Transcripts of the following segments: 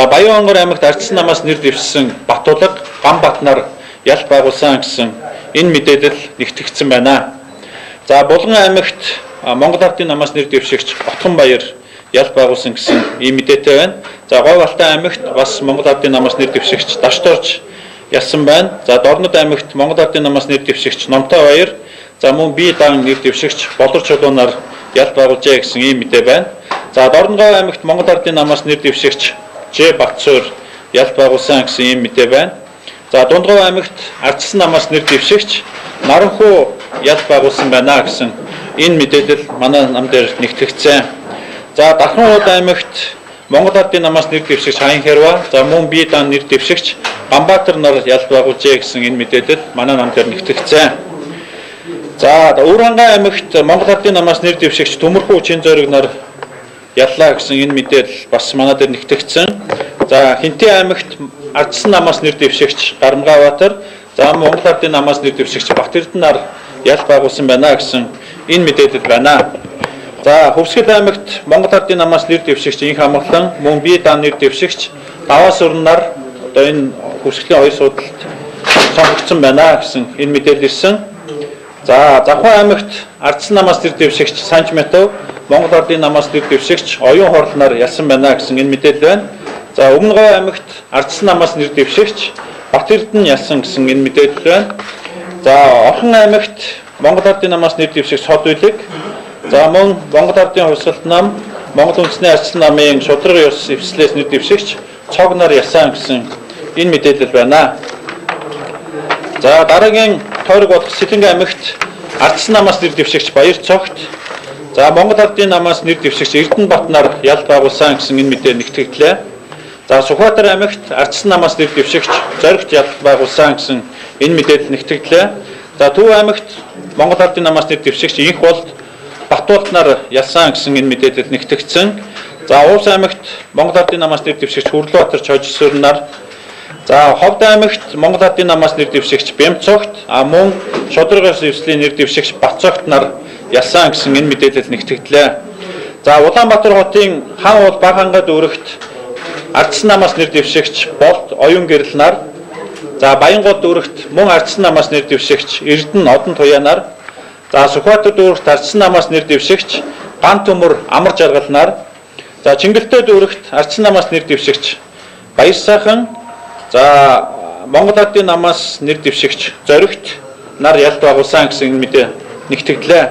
За Баян-Онгор аймагт Ардчилсан намаас нэр дэвшсэн Батулга Ганбат нар ялт байгуулсан гэсэн энэ мэдээлэл нэгтгэгдсэн байна. За Булган аймагт Монгол Ардын намаас нэр дэвшигч Отгонбаяр ялт байгуулсан гэсэн ийм мэдээтэй байна. За Говь-Алтай аймагт бас Монгол Ардын намаас нэр дэвшигч Дашторж ялсан байна. За Дорнод аймагт Монгол Ардын намаас нэр дэвшигч Номтой Баяр, за мөн Би дан нэр дэвшигч Болор Чулуунаар ялт байгуулжээ гэсэн ийм мэдээ байна. За Дорноговь аймагт Монгол Ардын намаас нэр дэвшигч Ж Батцуур ялт байгуулсан гэсэн ийм мэдээ байна. За Дундговь аймагт Ардчилсан намаас нэр дэвшигч Наранхуу ялт байгуулсан байна гэсэн энэ мэдээлэл манай нам дээр нэгтгэгдсэн. За Дархан аймагт Монгол Ардын намаас нэр дэвшигч Хаян Хэрва, за мөн Би дан нэр дэвшигч Ганбаатар нар ялт байгуулжээ гэсэн энэ мэдээлэл манай нам дээр нэгтгэгдсэн. За Өвөр-Хангай аймагт Монгол Ардын намаас нэр дэвшигч Төмөрхүү Чин зориг нар яллаа гэсэн энэ мэдээлэл бас манай дээр нэгтгэгдсэн. За Хинтээ аймагт Ардчилсан намаас нэр дэвшигч Гарамгаабаатар, за Монгол Ардын намаас нэр дэвшигч Бат-Эрдэнэ нар ялт байгуулсан байна гэсэн энэ мэдээлэл байна. За Хөвсгөл аймагт Монгол Ардын намаас нэр дэвшигч Инх Амгалан, мөн Би дан нэр дэвшигч Даваасүрэн нар одоо энэ Хөвсгөлийн хоёр суудалд сонгогдсон байна гэсэн энэ мэдээлэл ирсэн. За Завхан аймагт Ардчилсан намаас нэр дэвшигч Санчметов, Монгол Ардын намаас нэр дэвшигч Оюун Хорлол нар ялсан байна гэсэн энэ мэдээлэл байна. За Өмнө Говь аймагт Ардчилсан намаас нэр дэвшигч Бат-Эрдэнэ ялсан гэсэн энэ мэдээлэл байна. За Орхон аймагт Монгол Ардын намаас нэр дэвшигч Сод Үйлэг, за мөн Монгол Ардын хувьсгалт нам, Монгол Үндэсний Ардчилсан намын шударга ёс эвслээс нэр дэвшигч Цог нар ялсан гэсэн энэ мэдээлэл байна. За дараагийн тойрог болох Сэлэнгэ аймагт Ардчилсан намаас нэр дэвшигч Баяр Цогт, за Монгол Ардын намаас нэр дэвшигч Эрдэнэбат нар ялт байгуулсан гэсэн энэ мэдээ нэгтгэгдлээ. За Сүхбаатар аймагт Ардчилсан намаас нэр дэвшигч Зоригт ялт байгуулсан гэсэн энэ мэдээлэл нэгтгэгдлээ. За Төв аймагт Монгол Ардын намаас нэр дэвшигч Инх болд Батуулт нар ялсан гэсэн энэ мэдээлэл нэгтгэгдсэн. За Уус аймагт Монгол Ардын намаас нэр дэвшигч Хөрлөбаатар Чожсүрэн нар, за Ховд аймагт Монгол Ардын намаас нэр дэвшигч Бямцогт, а мөн Шударгаас эвслийн нэр дэвшигч Батцогт нар ялсан гэсэн энэ мэдээлэл нэгтгэгдлээ. За Улаанбаатар хотын хан уул Баг хангай дүүрэгт Ардчилсан намаас нэр дэвшигч Болд Оюун гэрэл нар, за Баянгол дүүрэгт мөн Ардчилсан намаас нэр дэвшигч Эрдэнэ Одон Туяа нар, за Сүхбаатар дүүрэгт Ардчилсан намаас нэр дэвшигч Ган Төмөр Амар Жаргал нар, за Чингэлтэй дүүрэгт Ардчилсан намаас нэр дэвшигч Баяр сайхан, за Монгол Ардын намаас нэр дэвшигч Зоригт нар ялт байгуулсан гэсэн мэдээ нэгтгэгдлээ.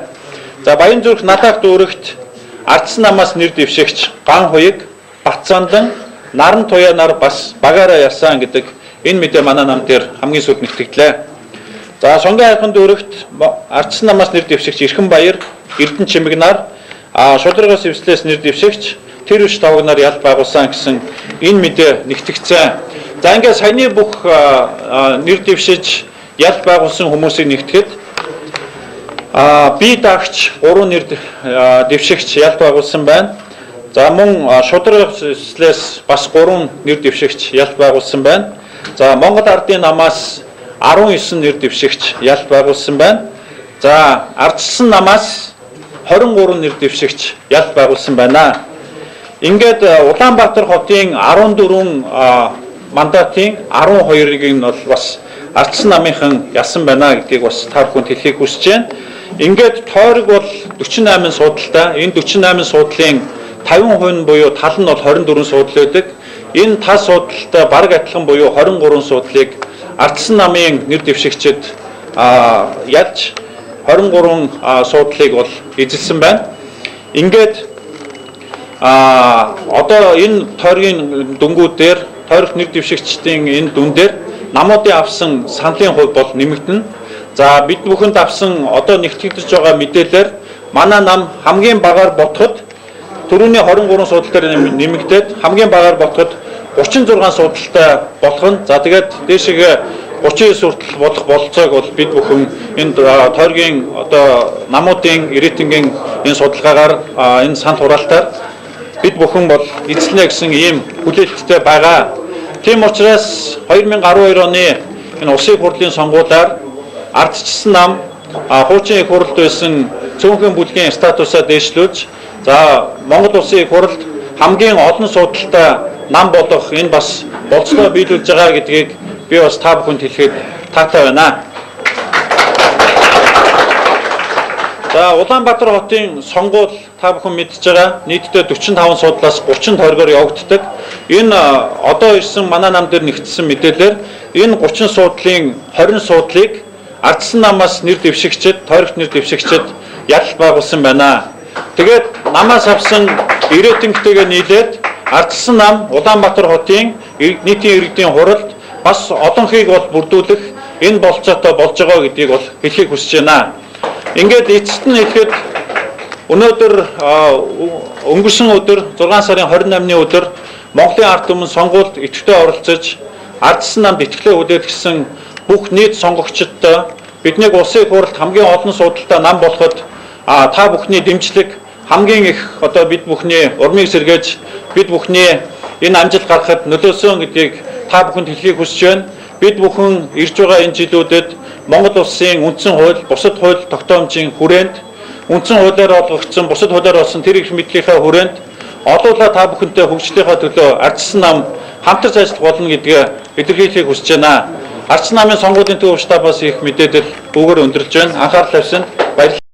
За Баян зүрх Налаах дүүрэгт Ардчилсан намаас нэр дэвшигч Ган Хуйг, Бат Зандан, Наран Туяа нар бас багаараа ялсан гэдэг энэ мэдээ манай нам дээр хамгийн сүүлд нэгтгэгдлээ. За Сунгийн хайрхан дүүрэгт Ардчилсан намаас нэр дэвшигч Эрхэн Баяр, Эрдэнэ Чимэг нар, Шударгаас эвслээс нэр дэвшигч Тэр үш тавг нар ялт байгуулсан гэсэн энэ мэдээ нэгтгэгдсэн. За ингээд саяны бүх нэр дэвшиж ялт байгуулсан хүмүүсийг нэгтгэхэд би дагч 3 нэр дэвшигч ялт байгуулсан байна. За мөн Шударгаас эвслээс бас 3 нэр дэвшигч ялт байгуулсан байна. За Монгол Ардын намаас 19 нэр дэвшигч ялт байгуулсан байна. За Ардчилсан намаас 23 нэр дэвшигч ялт байгуулсан байна. Ингээд Улаанбаатар хотын 14 мандатын 12-ыг нь бол бас Ардчилсан намынхан ялсан байна гэдгийг бас та бүхэнд хэлхийг хүсэж байна. Ингээд тойрог бол 48 суудалтай. Энэ 48 суудлын 50% нь буюу тал нь бол 24 суудал байдаг. Энэ тал суудалтай бараг адилхан буюу 23 суудлыг Ардчилсан намын нэр дэвшигчид ялж 23 суудлыг бол эзэлсэн байна. Ингээд одоо энэ тойргийн дүнгүүдээр тойрогт нэр дэвшигчдийн энэ дүн дээр намуудын авсан саналын хувь бол нэмэгдэнэ. За бид бүхэнд авсан одоо нэгтгэгдэж байгаа мэдээлэлээр манай нам хамгийн багаар ботход түрүүний 23 суудал дээр нэмэгдээд хамгийн багаар ботход 36 суудалтай болох нь. За тэгээд дээшээ 39 хүртэл болох бололцоог бол бид бүхэн энэ тойргийн одоо намуудын рейтингийн энэ судалгаагаар энэ санал хураалтаар бид бүхэн бол эзэлнэ гэсэн ийм хүлээлттэй байгаа. Тийм учраас 2012 оны энэ улсын их хурлын сонгуулиар Ардчилсан нам хуучин их хурлд байсан цөөнхөн бүлгийн статусаа дээшлүүлж, за Монгол улсын их хурлд хамгийн олон суудалтай нам болох энэ бас болцлоо биелүүлж байгаа гэдгийг би бас та бүхэнд хэлэхэд таатай байна. За, Улаанбаатар хотын сонгуул та бүхэн мэдж байгаа, нийтдээ 45 суудлаас 30 тойргоор явагддаг. Энэ одоо ирсэн манай нам дээр нэгтсэн мэдээлэлээр энэ 30 суудлын 20 суудлыг ардсан намаас нэр дэвшигчид, тойрогт нэр дэвшигчид ялалт байгуулсан байна. Тэгээд намаас авсан рейтингтэйгээ нийлээд ардсан нам Улаанбаатар хотын нийтийн иргэдийн хуралд бас олонхийг бол бүрдүүлэх энэ болцоотой болж байгаа гэдгийг бол хэлхийг хүсэж байна. Ингээд эцэст нь хэлэхэд, өнөөдөр, өнгөрсөн өдөр, 6 сарын 28-ны өдөр Монголын ард түмэн сонгуульд идэвхтэй оролцож, ардсан намд итгэлээ хүлээлгэсэн бүх нийт сонгогчдод, биднийг улсын хурлд хамгийн олон суудалтай нам болоход та бүхний дэмжлэг хамгийн их одоо бид бүхний урмыг сэргээж, бид бүхний энэ амжилт гаргахад нөлөөсөн гэдгийг та бүхэнд хэлхийг хүсэж байна. Бид бүхэн ирж байгаа энэ жилүүдэд Монгол улсын үндсэн хууль, бусад хууль тогтоомжийн хүрээнд, үндсэн хуулиар олгогдсон, бусад хуулиар болсон тэр эрх мэдлийнхээ хүрээнд олуулаа та бүхэнтэй хөгжлийнхаа төлөө ардсан нам хамтарч ажиллах болно гэдгээ илэрхийлэхийг хүсэж байна. Ардсан намын сонгуулийн төв штабаас их мэдээлэл үүгээр өндөрлөж байна. Анхаарал тавьсанд баярлалаа.